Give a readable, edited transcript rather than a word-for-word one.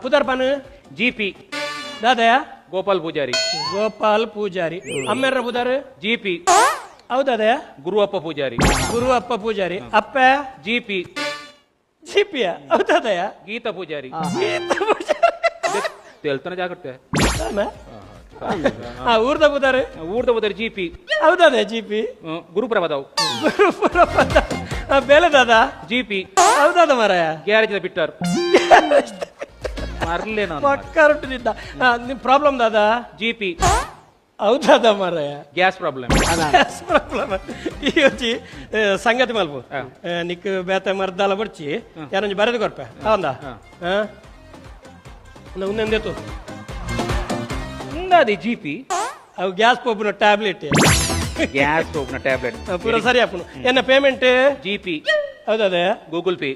ಪುದರ್ ಪನ್. ಜಿಪಿ. ದಾದಯ? ಗೋಪಾಲ್ ಪೂಜಾರಿ. ಗೋಪಾಲ್ ಪೂಜಾರಿ. ಅಮ್ಮೆರ್ನ ಪುದರ್? ಜಿಪಿ. ಹೌದಾದಯ? ಗುರುವಪ್ಪ ಪೂಜಾರಿ. ಗುರುವಪ್ಪ ಪೂಜಾರಿ. ಅಪ್ಪ? ಜಿಪಿ. ಜಿಪಿಯ? ಹೌದಾದಯ? ಗೀತಾ ಪೂಜಾರಿ. ಗೀತಾ ಪೂಜಾರಿ. ತೆಲ್ತನ ಜಾಗ್ರತೆ. ಆ ಊರ್ದ ಪುದರ್? ಊರ್ದ ಪುದರ್ ಜಿಪಿ. ಹೌದಾದ ಜಿಪಿ? ಗುರುಪ್ರಭದವು. ಗುರುಪ್ರಭದ. ಬೇಲೆ ದಾದ? ಜಿಪಿ. ಹೌದಾದ ಮಾರಾಯ? ಗ್ಯಾರೇಜ್ ಬಿಟ್ಟರ್ ಮರ್ಲೆ ನಾನು. ಪಕ್ಕರುಟ್ಟಿದ್ದ ನಿಮ್ ಪ್ರಾಬ್ಲಮ್ ದಾದ? ಜಿಪಿ. ಹೌದಾದ ಮಾರಾಯ? Gas problem. Problem. ಈ ಒಂಜಿ ಸಂಗತಿ ಮಲ್ಪು, ನಿಕ್ ಬೇತೆ ಮರ್ದಾಲ ಬಡ್ಚಿ, ಯಾರೊಂಜಿ ಬರೆದು ಕೊರ್ಪೆ, ಹೌದಾ? ಉಂದೆಂದೆತ್ತು? ಉಂದಾದಿ ಜಿಪಿ. ಅವು ಗ್ಯಾಸ್ ಪೋಪುನ ಟ್ಯಾಬ್ಲೆಟ್. ಗ್ಯಾಸ್ ಪೋಪುನ ಟ್ಯಾಬ್ಲೆಟ್. ಪೂರ ಸರಿ ಆಪುನು. ಎನ್ನ ಪೇಮೆಂಟ್? ಜಿಪಿ. ಹೌದದೇ? Google pay.